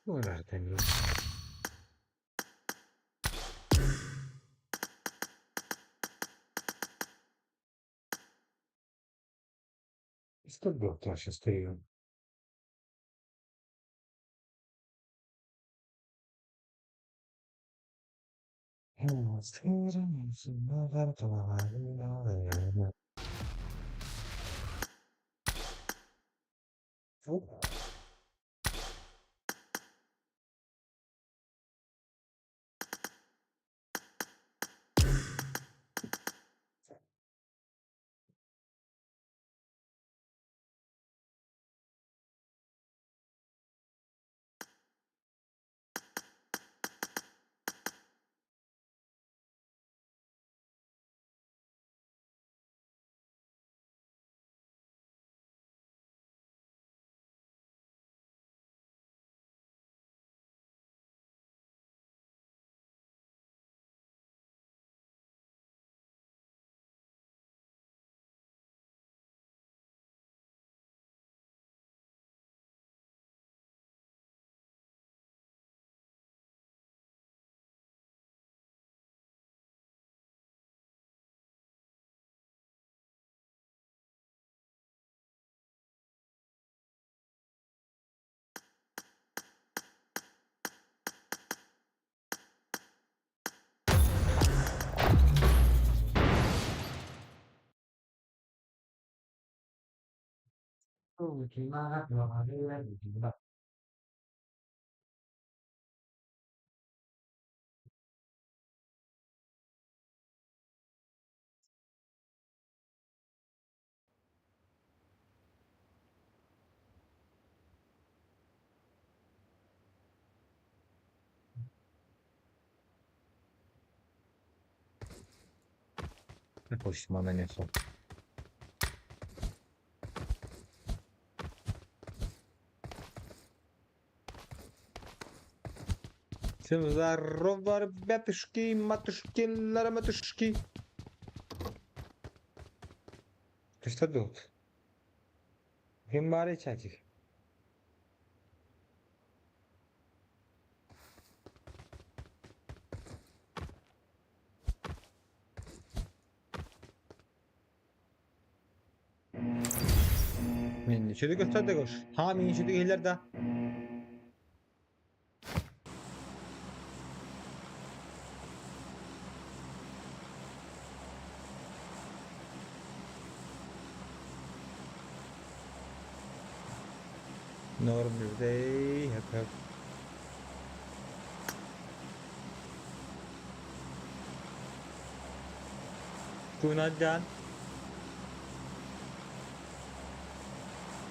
Guardami. Sto lascia stare. Oh. Koşturmadan en son. Всем здорово, ребятушки, матушки, матушки. Ты что тут? Химбари чатик. Мен içeri göster de koş. Ha min içeri ileride. Normal day hep hep. Günaydın.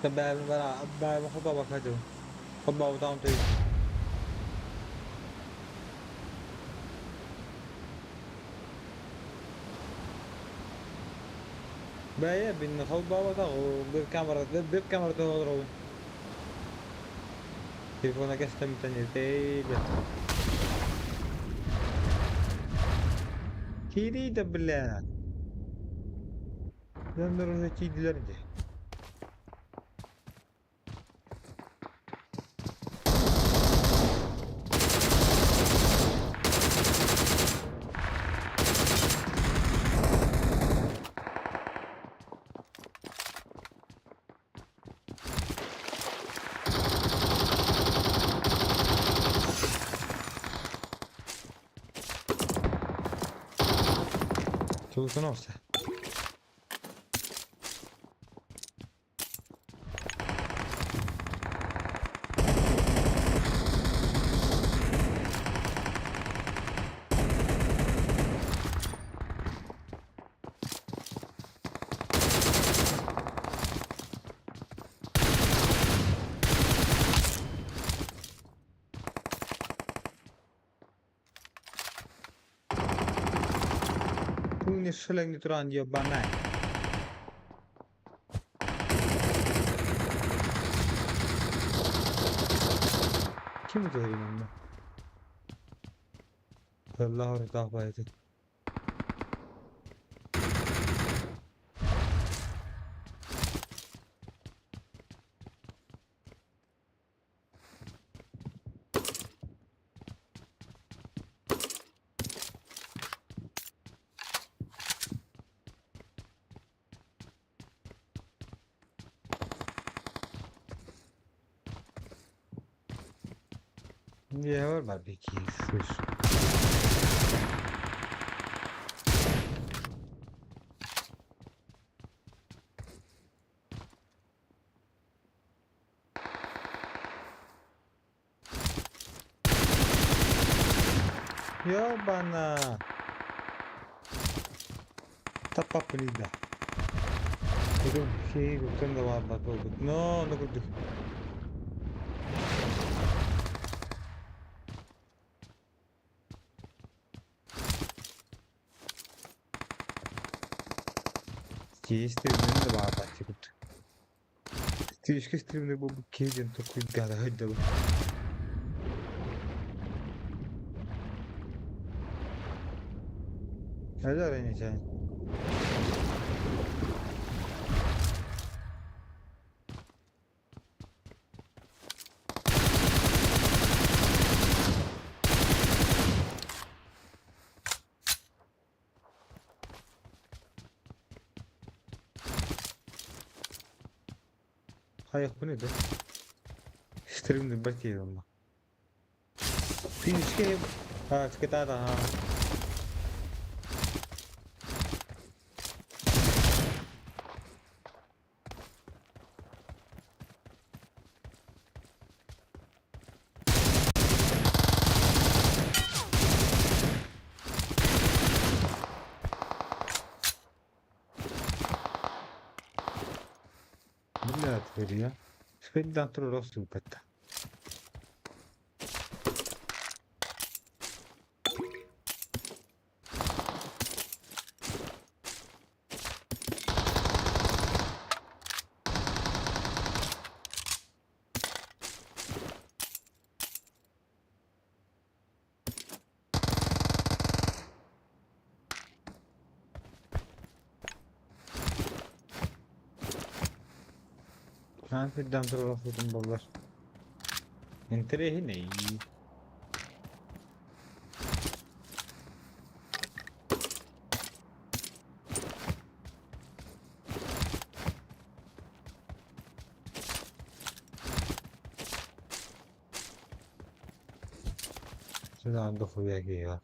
แต่แบบเวลาแบบเขาบอกว่าเขาดูเขาบอกตอนตีباية بين خطبة وبكاميرا بكاميرا تضرب تليفونك استمتني تيبت كيري بالله لم تيدلر Tutunursa. Шалені туран ебана. Kim bu da Allah rıza baydı. Дьиэбэр барбекю сыр. Ёбана! Таппаппын да. Киһи куттан да баалбат буолбут. Но, ону курдук. Киһи стримнэрин да баалбат курдук. Стишка стримнэр буолбут киһи диэн толкуйдаата сылдьабын. Helal enişte. Хайыахпын этэ. Стримнэр бэрт онно. Физически скитата Бля, тварь, Спэндан турар охсубуппат. Хаан сирдээн турар охсуутун буоллар. Интэриэһинэй. Сюда дохуя киһи.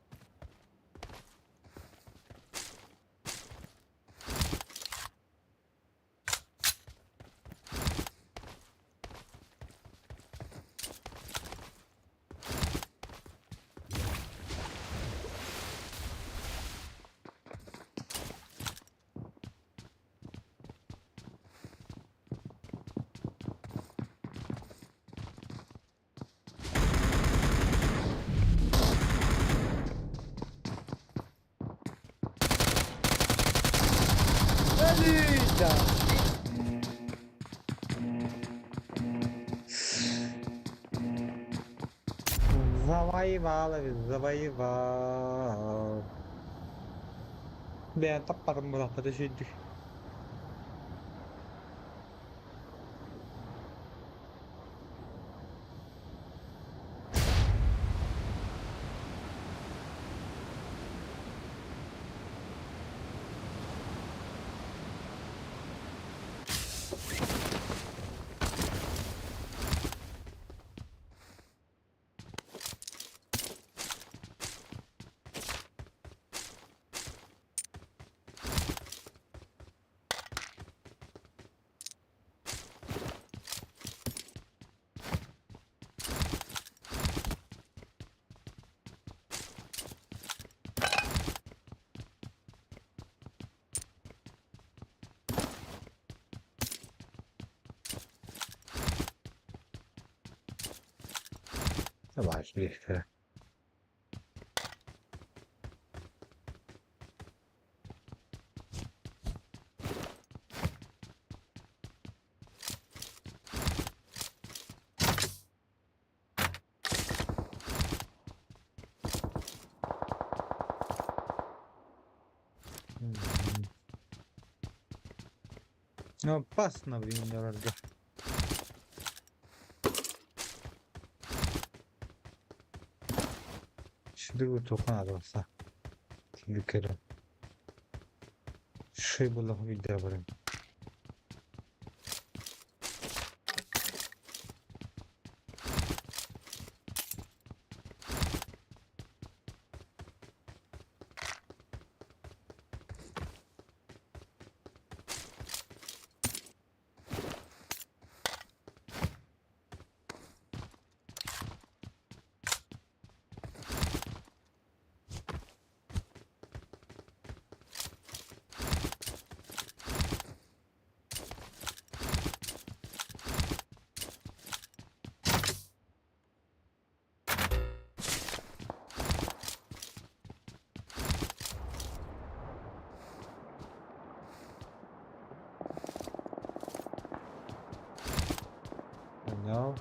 Өлүүтэ! Завоевал, завоевал. Бэйэн таппатым булаппата сүүрдүк. Давай, Ну, опасно, блин, дорого. Шүдүгү тухан адалса. Түлүкэрэ. Шей булах видео барым. No.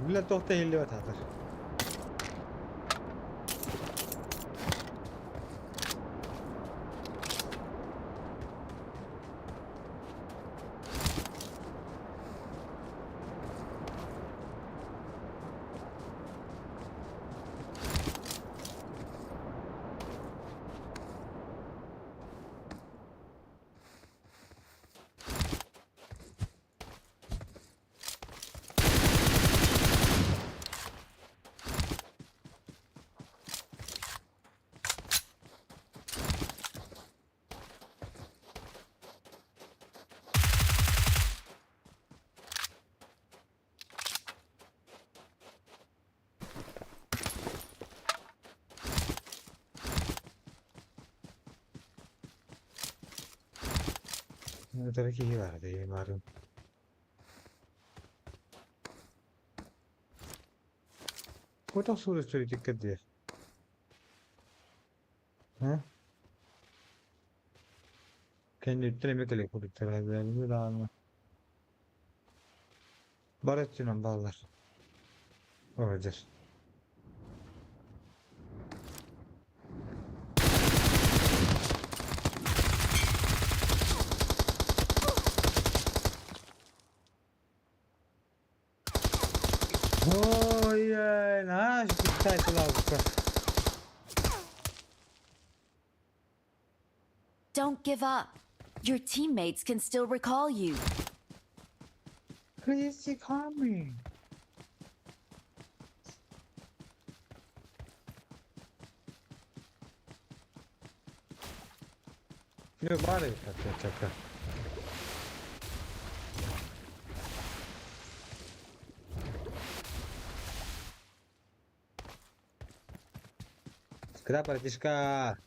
Бля, туох да иһиллибэт аатар. Өтөрө киһи баар дии марын. Хотох суурустур диир. Һэ? Кэнниттэн эмиэ кэлиэх курдуктар даҕаны. Бар өттүнэн бааллар. Оҕодьор. Ой, наһаа үчүгэй. Don't give up. Your teammates can still recall you. Please call me. Yok bari çaka. Куда, братишка?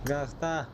Гаста.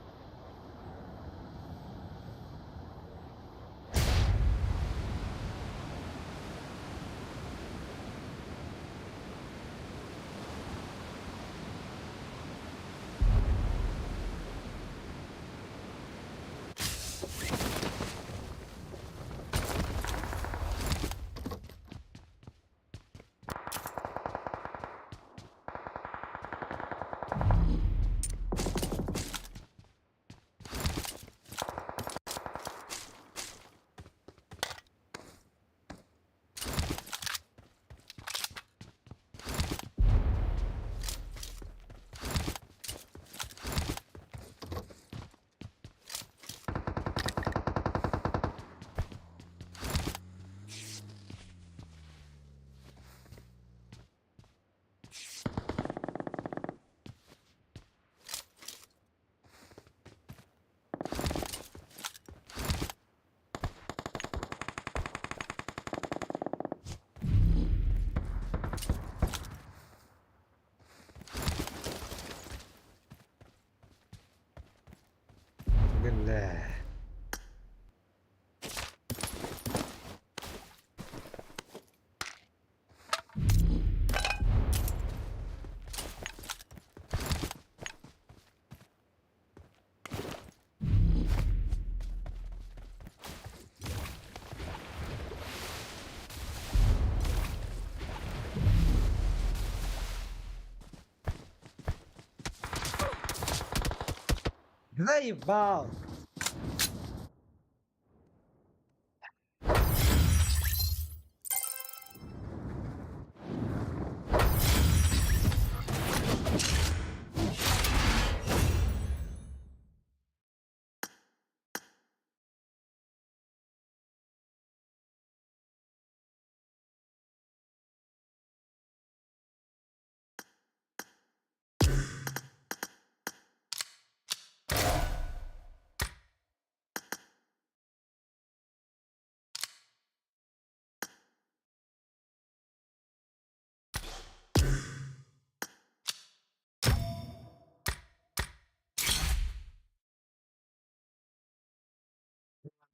Бля. Заебал!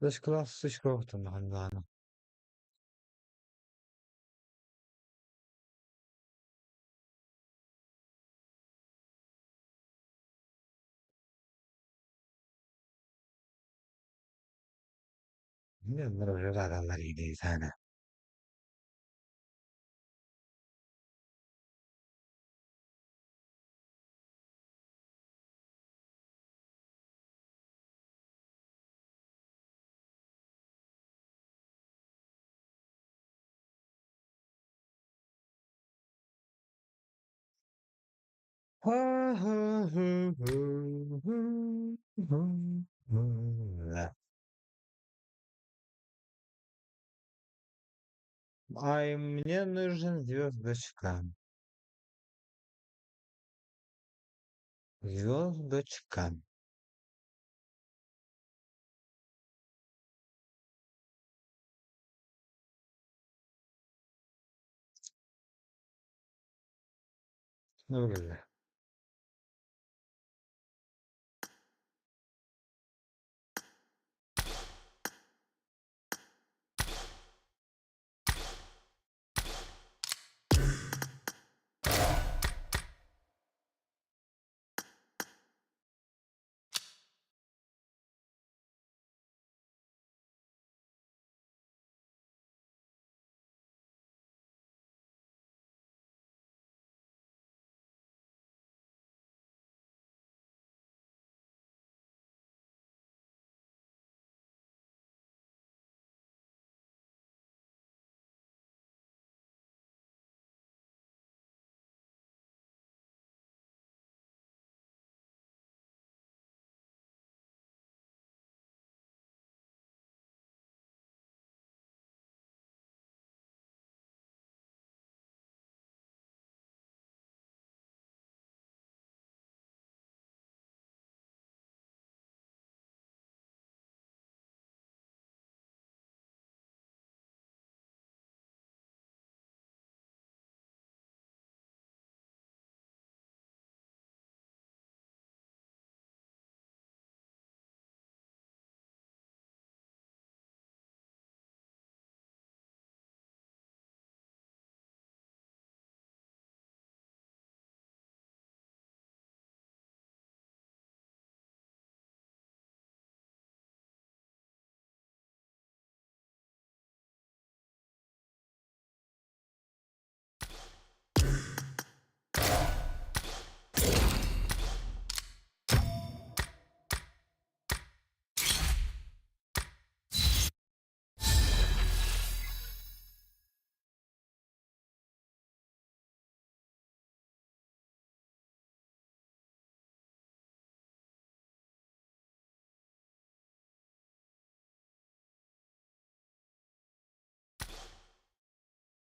Үс кылаас үс. Adamlar iyi değil tane. Ha ha hı hı hı hı hı. Ай, мне нужен звездочка. Звездочка. Ну, бля.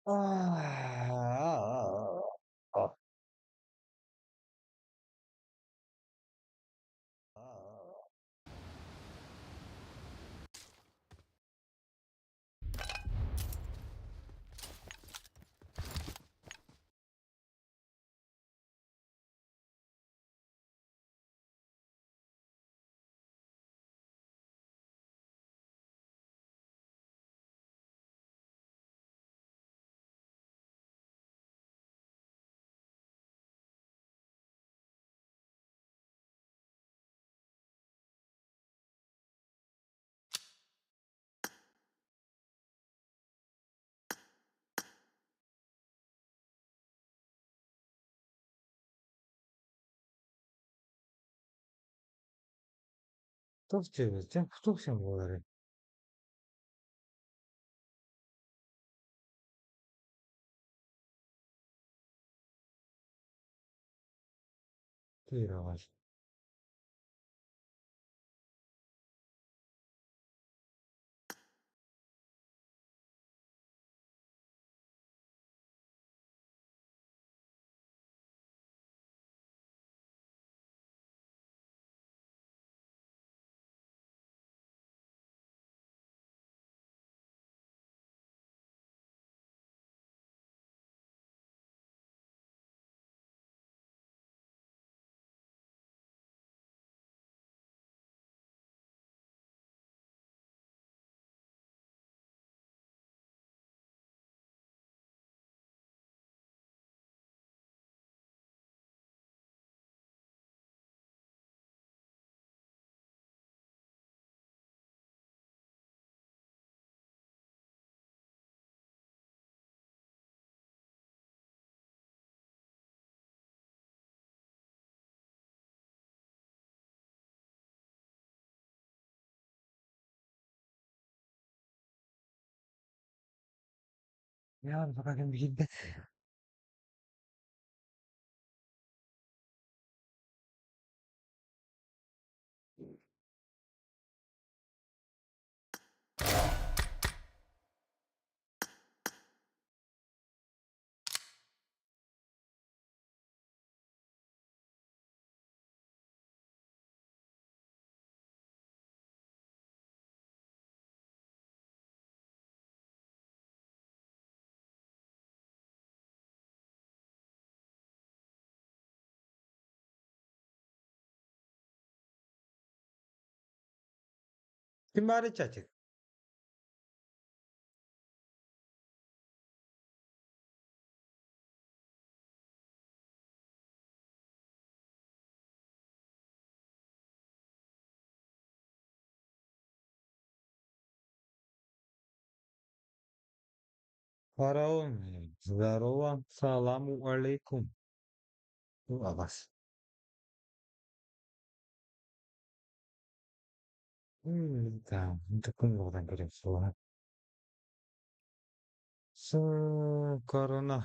Ah, ah. Туох диэбит, туох син буоларый? Киирэҕэр. Я пока ким киирбэт. Ким баар чачык? Фараон, здорово, саламу алейкум. Ну, а вас? Да, такой оҕотон көрүм суоҕа. Корона.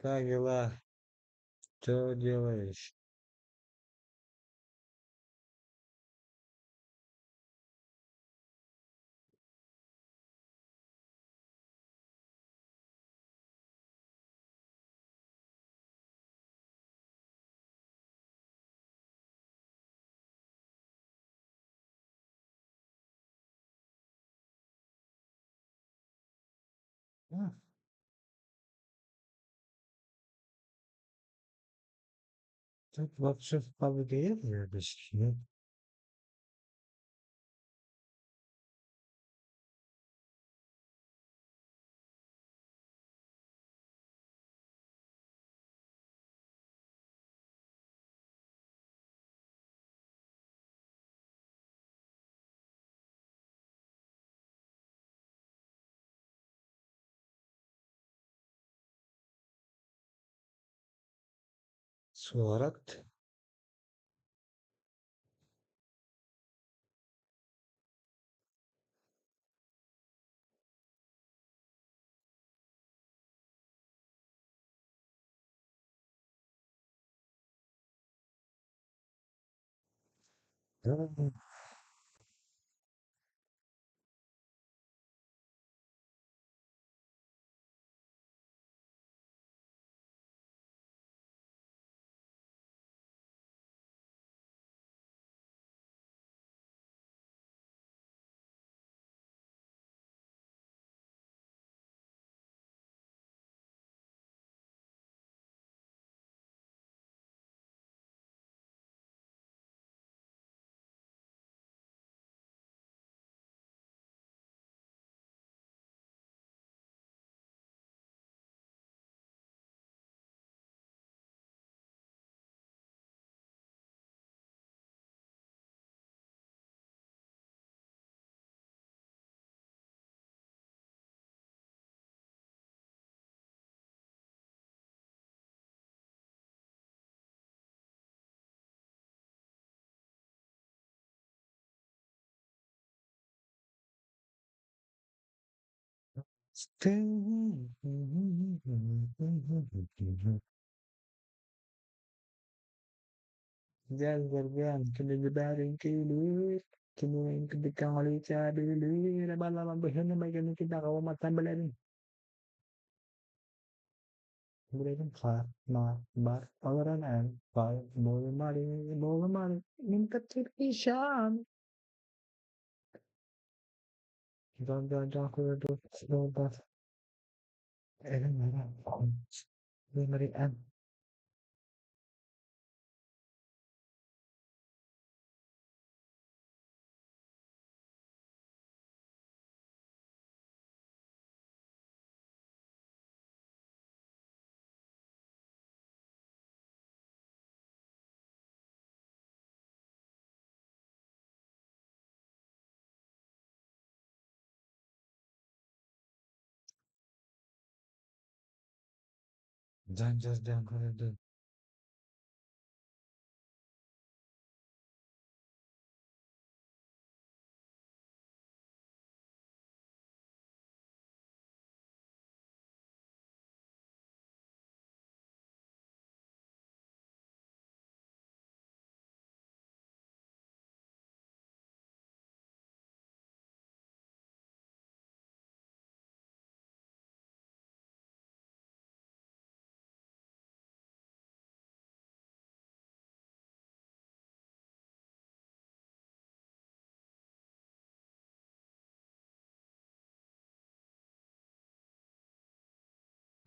Как дела? Что делаешь? А, тут вообще в пабге нет? Суорат.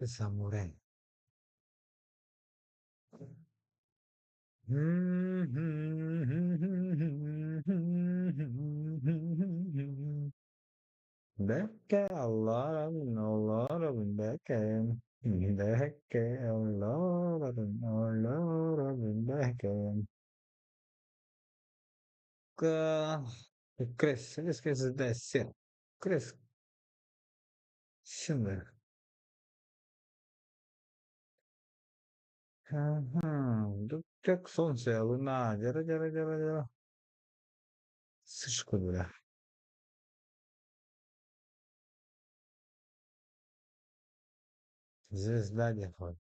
Самурай. Бэккэ алларабын, олоробун, бэккэ, бэккэ олоробун, олоробун, бэккэ. Крес, крес, да, сел. Крес, şimdi. Как солнце, луна, дера, дера, дера, дера. Сышку, бля. Звезда деход.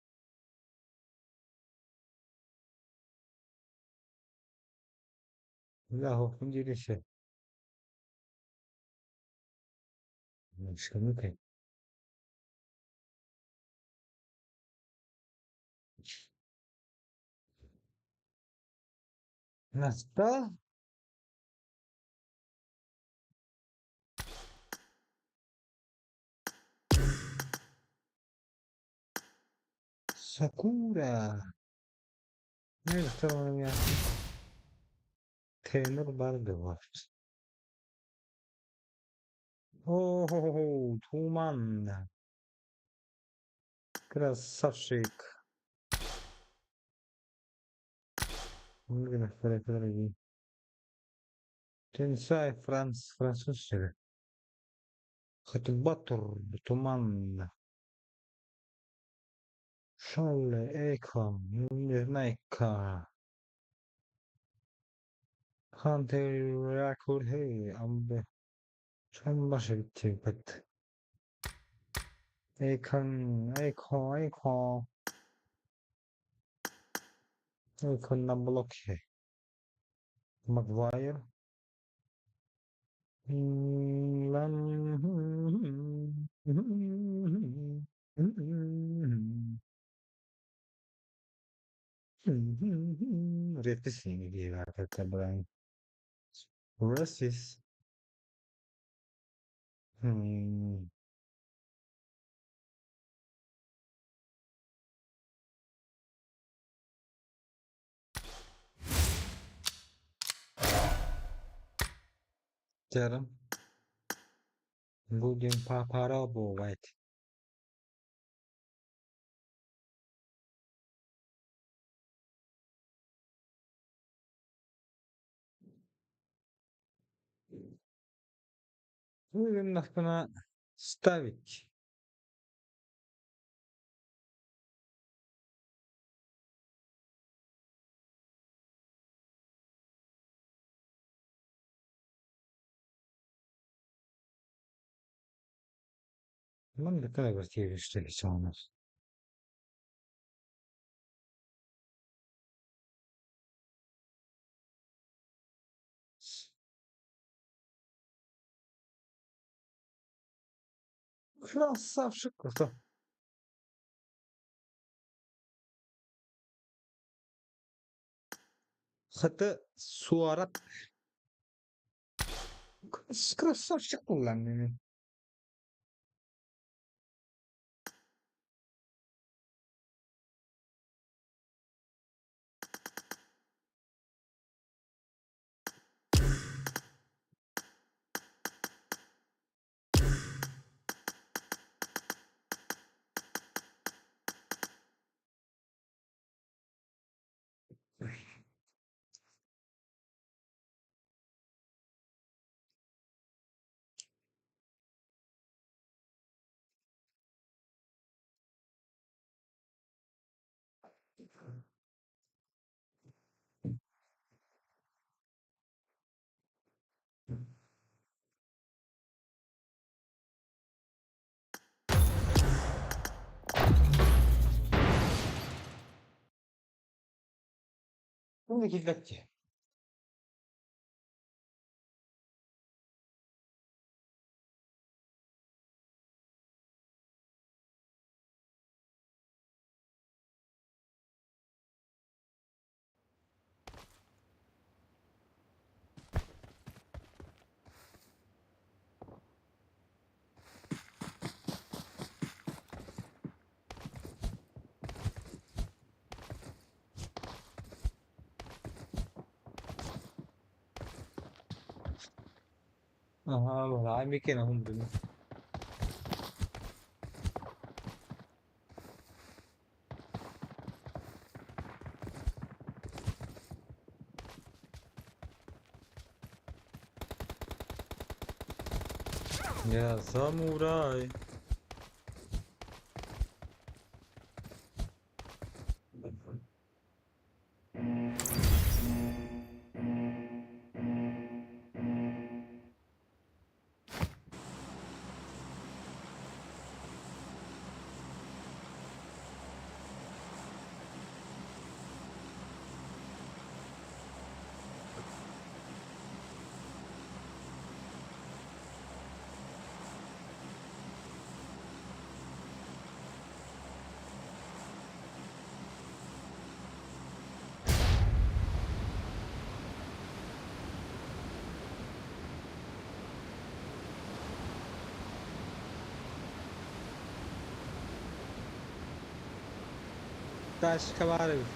Бля, хохмудилище. Шканукай. Настал Сакура. Ну, что у меня? Тренер Бардова. О, туман. Красавчик. Тенсай Франц, француз. Хатбатур, туман. Шалле, Эйкон, Незнайка. Хантер, Ракурхей, Амбе. Чамбашевтибет. Эйкон, Эйко, Эйко. Эйкон на блоке. Магуайр. Racist. Терем. Будем попробовать. Будем нахрена ставить. Манна квартира что у нас? Красавчик. Что? Хата суарат. Красавчик буллан. Киллэрчи. Аһаа, балаҕан микиэн оһун. Я самурай. Тачка баар эбит.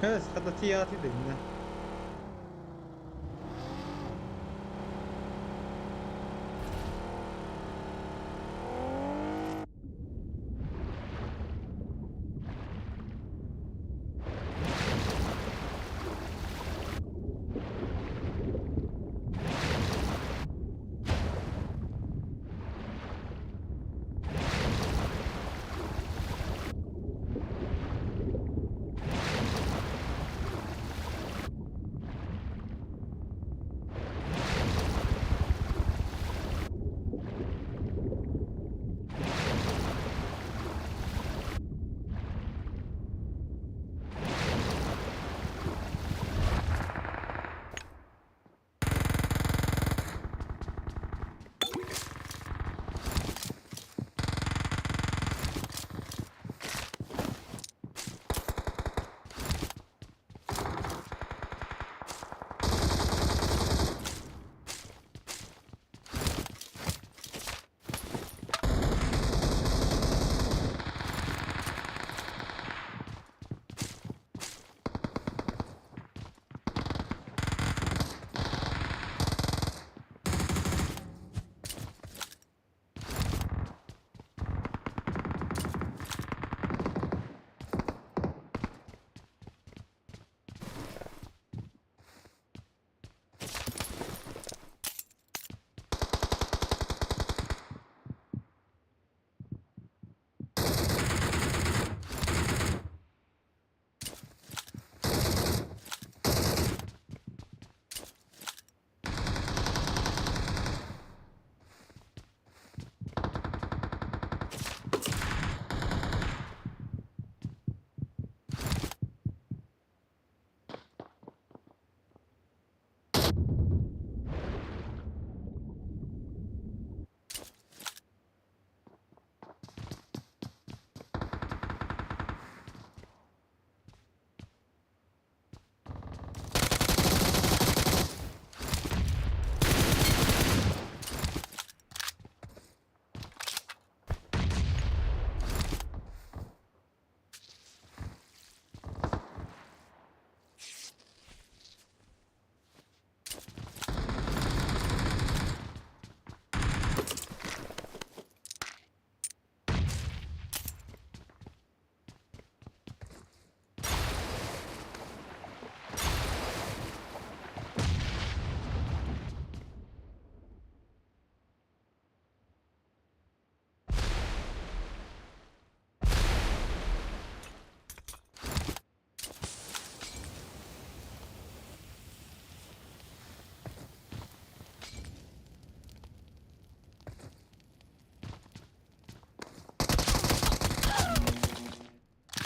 Эс, хата тиийэҕит иннэ.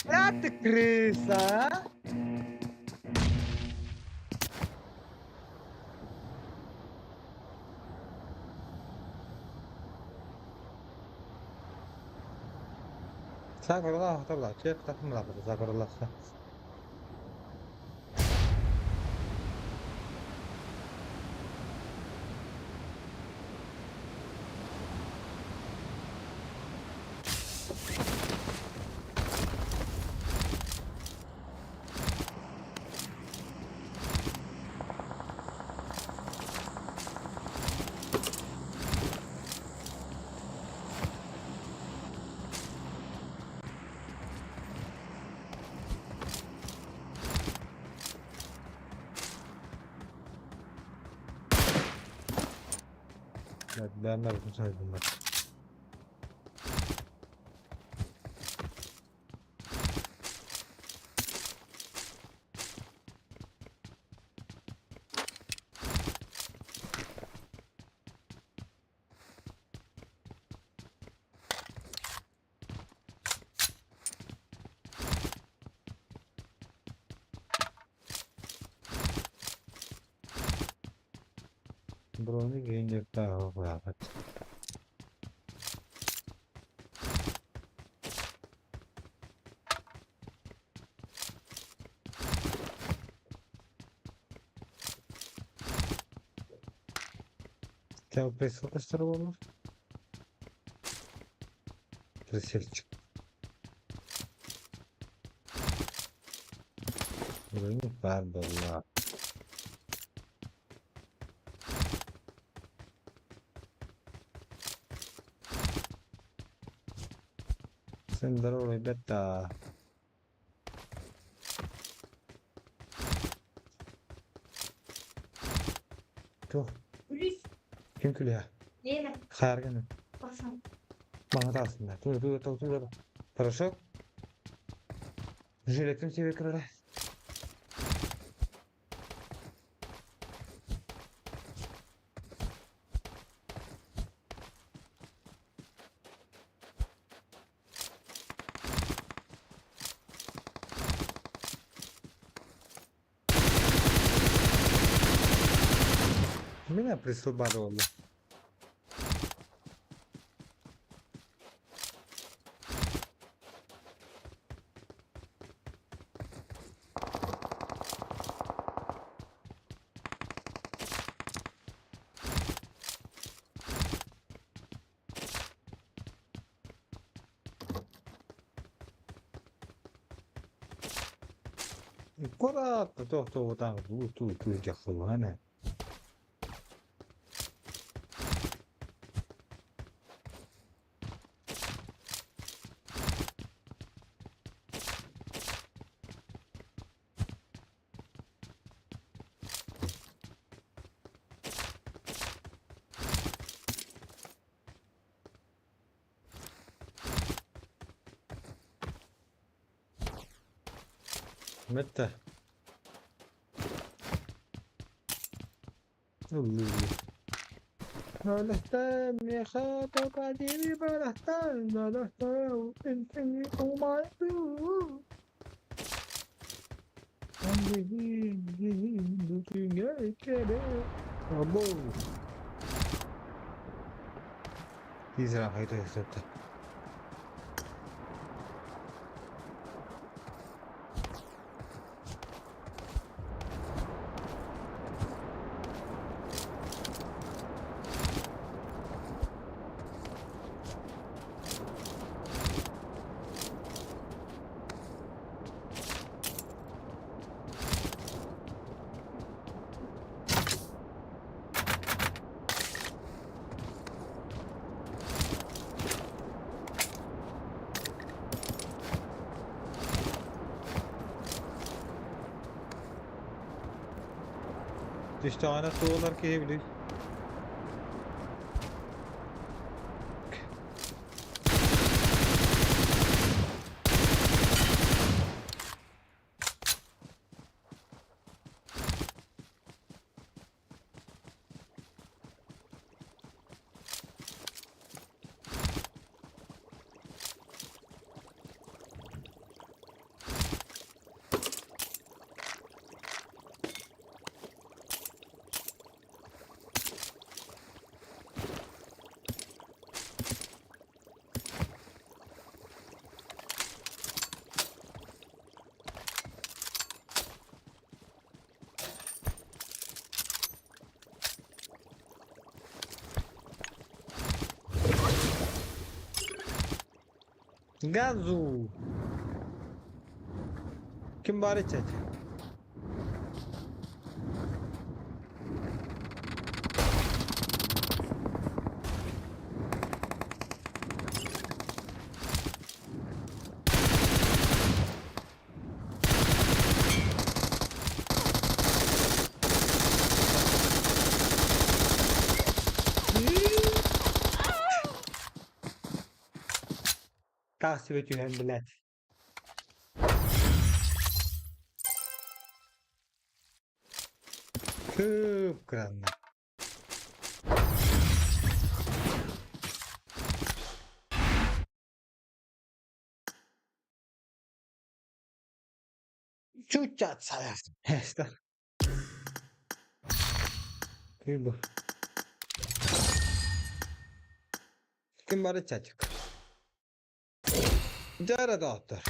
А ты крыса, а? Сакуралаах табылааччы, тахмалаабыта сакуралаахха. Бэйэм сайдым. Броник иһин Тебя присыл буолар. Присельчик. Броник баар буолла. Всем здорово, ребята. Туох? Күлүс. Ким күлүһэ? Лена. Хаарганы. Пасан. Маҥатаасынна. Ту ту ту ту. Хорошо? Жилетин себе крыла. Меня присылбарывало. Кураат тохтоотаан туу туу туу дьахсыллаан. Мэтта. Тиз Түстэҕинэ суолар киһи билир. Газу! Ким баар иччат? Таах себе түһэн, блядь. Кып-кыранна. Chucha esta. Ким бары чачык. Дьара доҕоттор.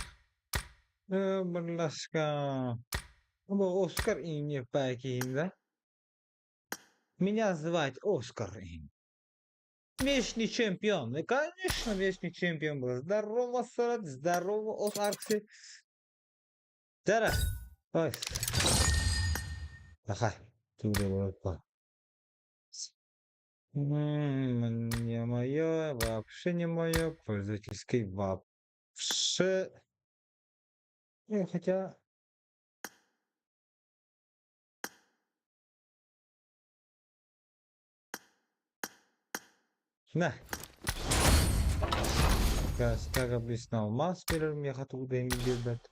Бырласка. Бу Оскар имя да? Меня звать Оскар. Вечный чемпион. И, конечно, вечный чемпион был. Здорово, Сарат, здорово, Ос Аркси. Дара. Ой. Ахай. Не мое, вообще не мое, пользовательский вообще. Ну, хотя. На. Как обычно, алмаз берер миэхэ тугу да биэрбэт.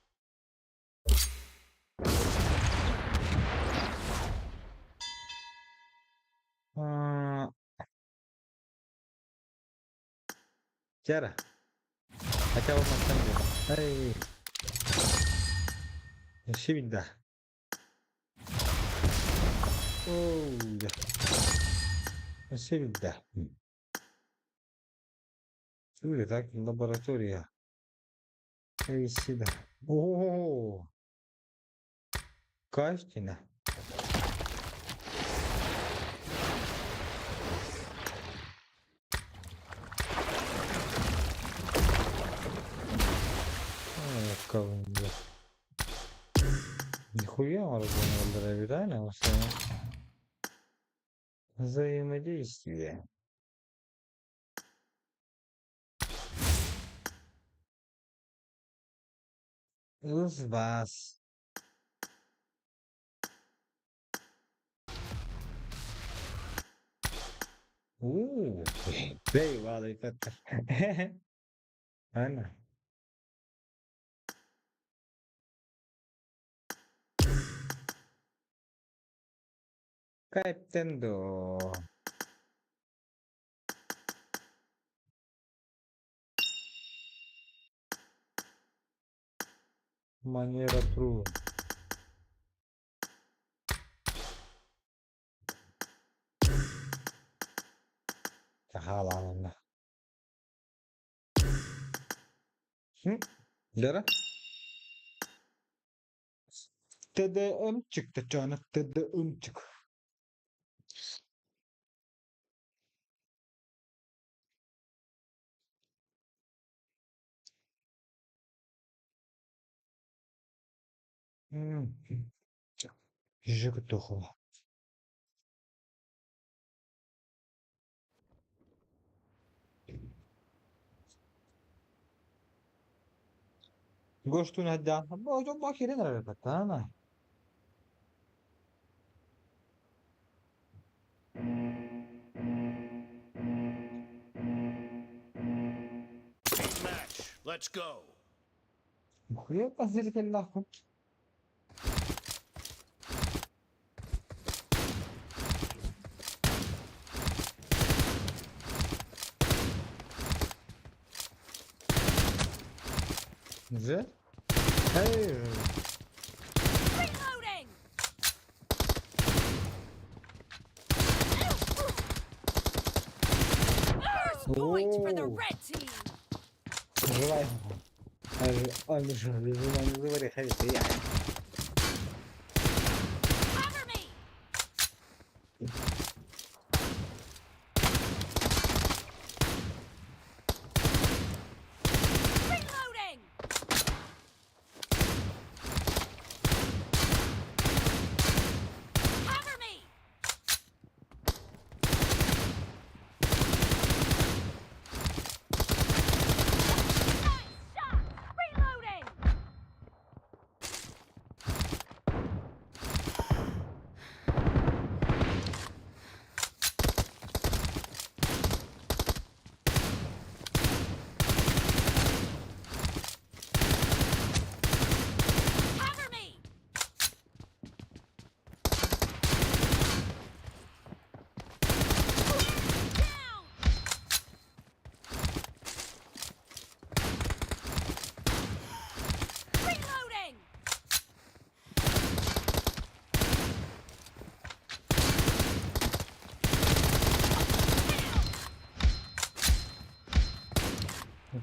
А, Чара. Хотя бы мастан Эй. Шибинда. Оу, Шибинда. Так, лаборатория. Эй, сюда. О, Кастина. Кого-нибудь. Нихуя он реально взаимодействие. Вас. Ooh, very well Ana. Кайптендо. Манера true. Хаалаанна. Дара? ТДМчик, Татьяна, ТДМчик. Жигдохо. Gosto da. Bom, querendo bacana. Match. Let's go. Хуя позритель нахуй. Güzel. Hey. Reloading! First point for the Oh. red team! Желаю. Он же Cover me! Reloading! Cover me! Nice shot! Reloading!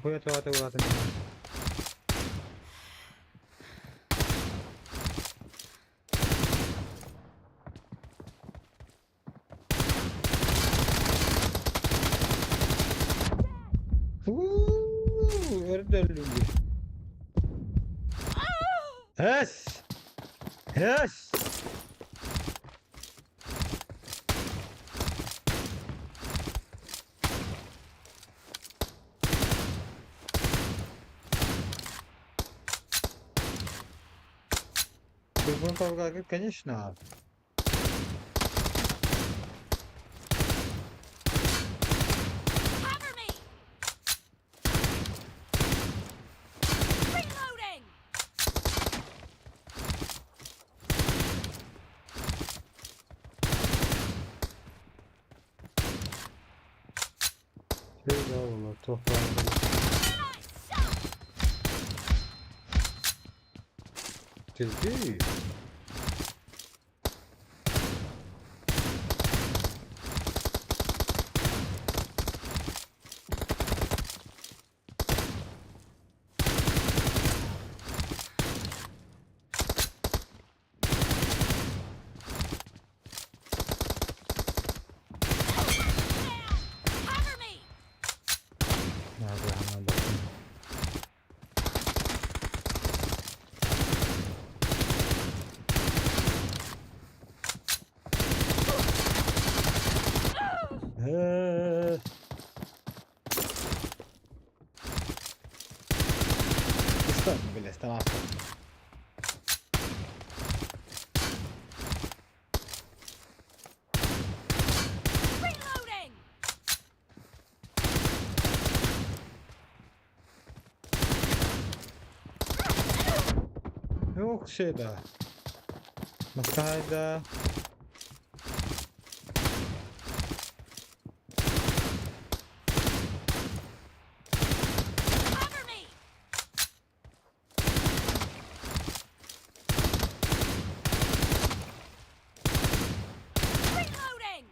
Нихуя туата улаатан. Уу, өрдөллүгү. Эс! Эс! Турбун толгагы, конечно. Cover me! Reloading! Şey daha valla toprağın. Nice shot! Çizgi. Down! Cover me! Nerede hemen bakayım. Eee. İstanbul bile tamam. Reloading! Yok şey daha. Masayda. Cover me! Reloading!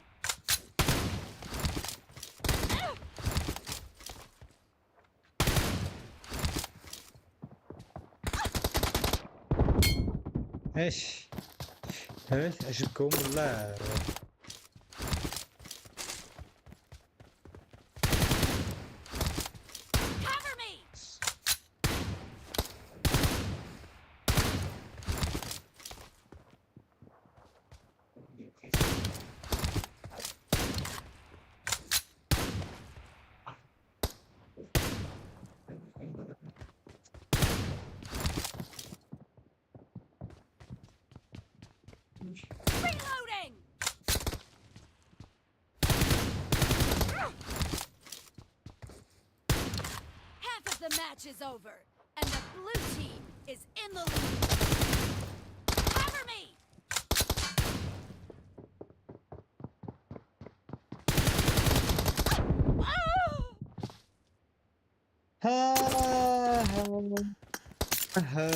Eş. Evet, aşık bunlar. Cover me! Reloading! Half of the match is over, and the blue team is in the lead. Cover me! Ha ha ha.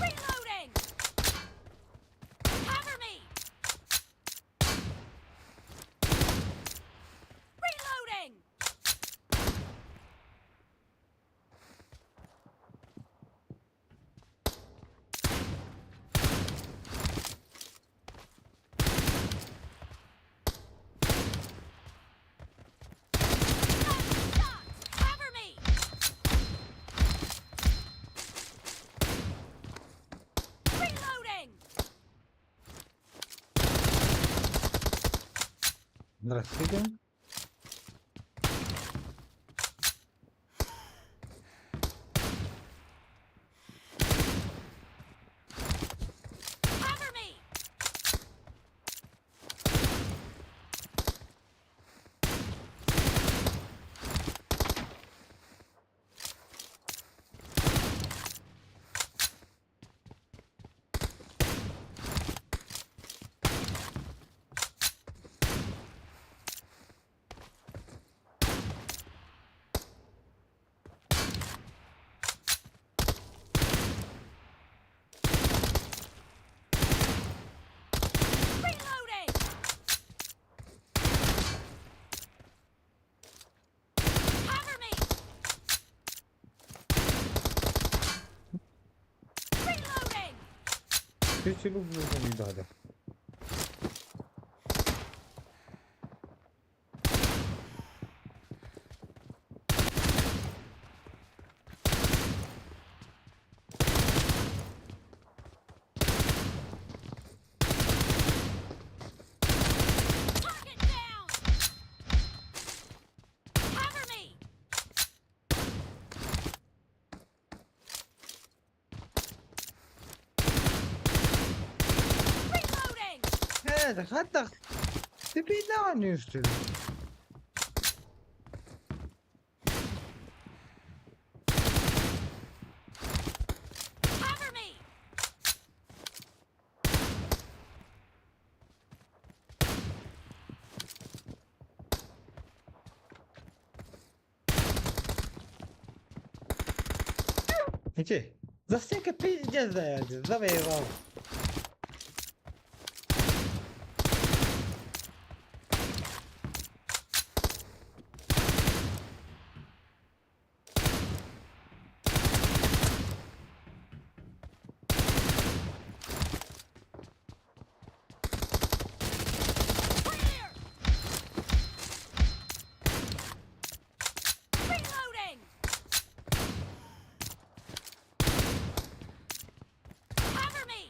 Reloading! Cover me! Reloading! Nice shot! Cover me! Reloading! Здравствуйте. Cover me! Чү Target down! Cover me! Reloading! Evet, hatta Tipini üstüne. Cover me! Иди. За стенка пиздец завоевал. Clear! Reloading! Cover me!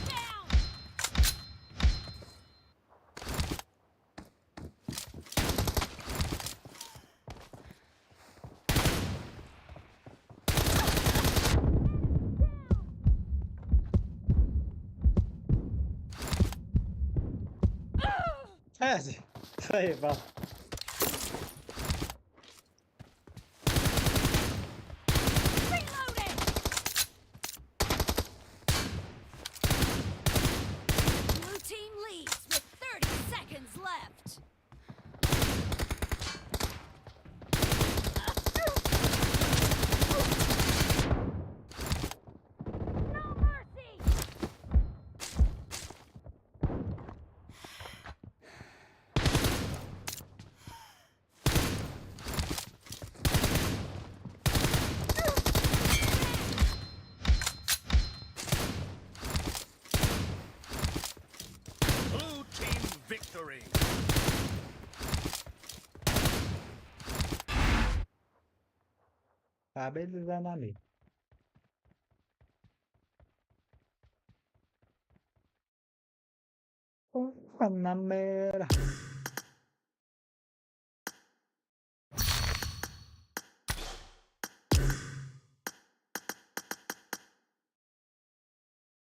Down! Evet. Заебал. Reloading! Blue team leads with 30 seconds left. No mercy! Blue team victory. Победа за нами. Панамера.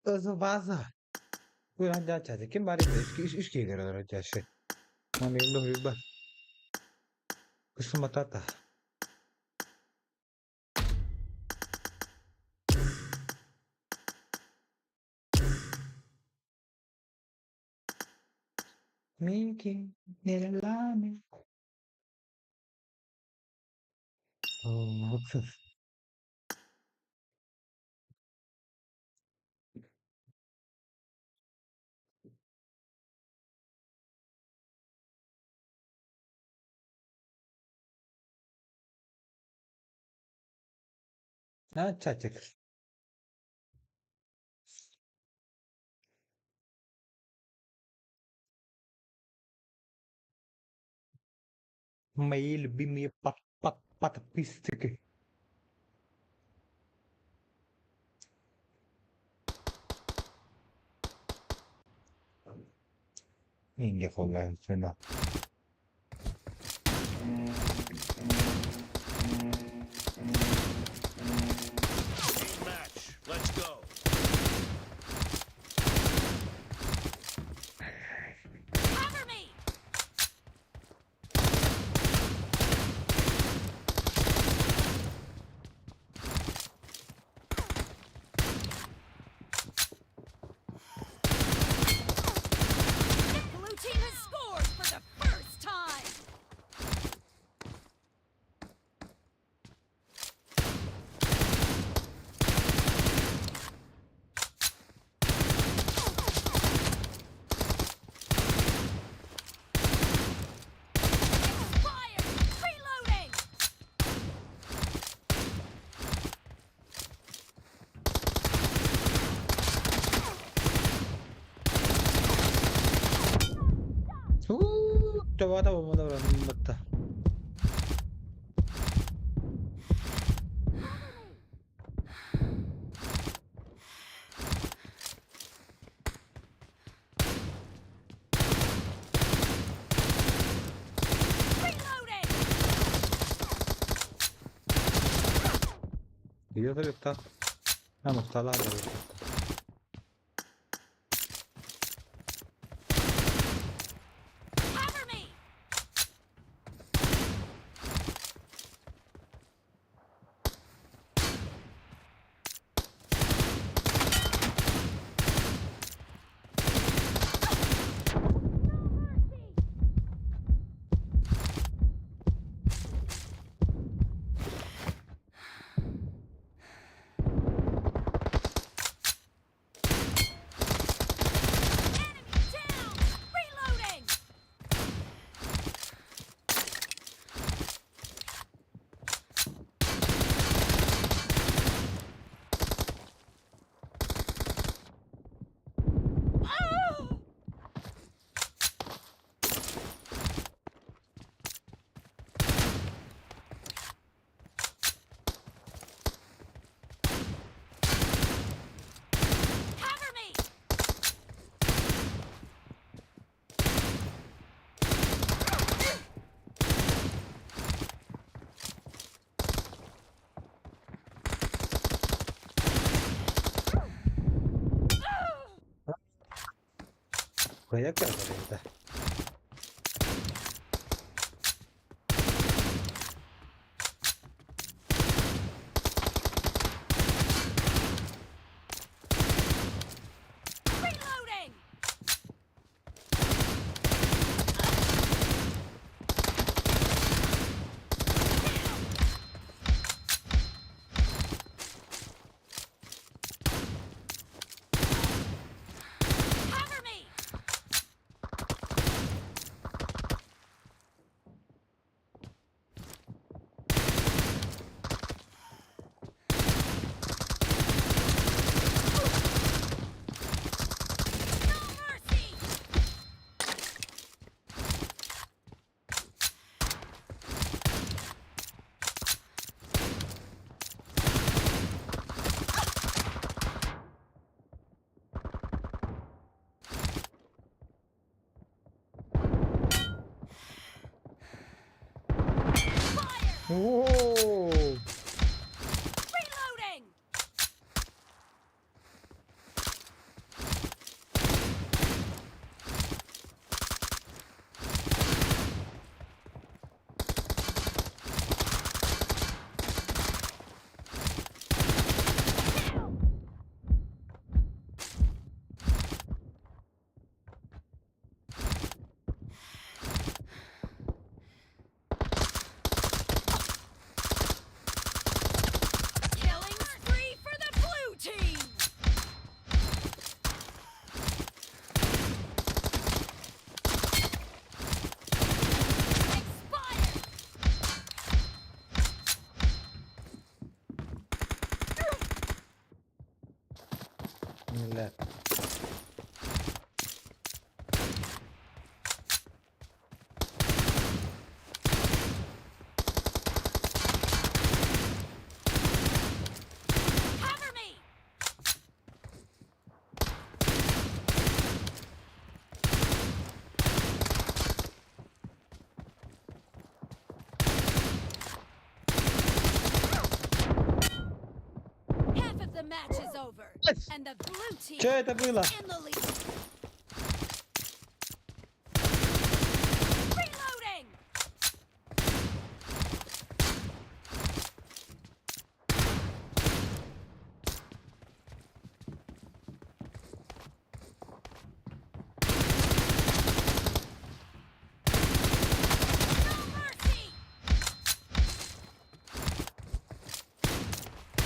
Vaza. Kim bari Matata. Minki, Nirlami. Oh, Чатик. Мои любимые подписчики. Инге сюда. Team match. Let's go. Cover me! Уу, төбөтө буммата. Reloading! Ее та. А, ну встала. Cover me! No mercy! Enemy down! Reloading! Oh! Cover me! Koyak ya. Reloading! Cover me! No mercy! Fire! Воу! Reloading! Kill! Killing spree for the blue team! Expired! Millet. Cover me! Half of the match is over, and the blue team Че это было? in the lead. Reloading! No mercy!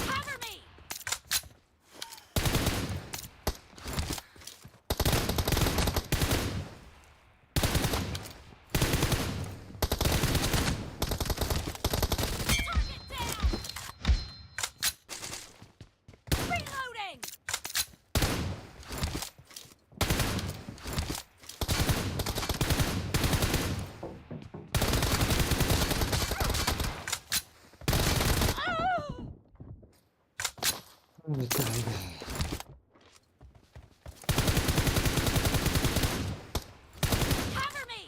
Cover me! Cover me!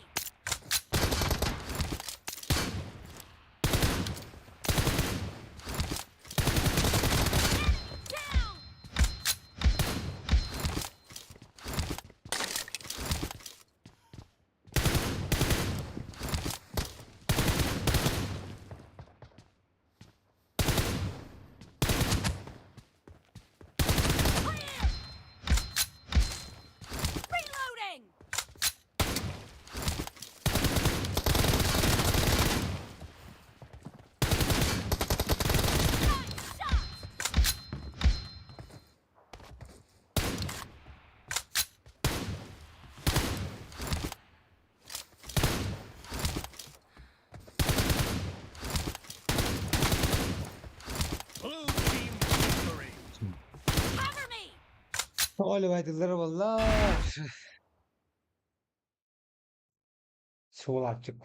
Enemy down! Clear! Reloading! Nice shot! Blue team victory. Cover me! Оливайтылар буолла. Суолааччык.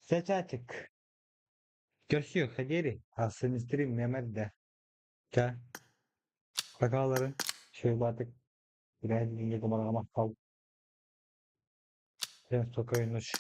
Сечатик. Көрсүөххэ диэри, ахсын стрим нэмэрдэ. Чэ, бакаалары, шөйлаатык, билэһин махтал. Всем спокойной ночи.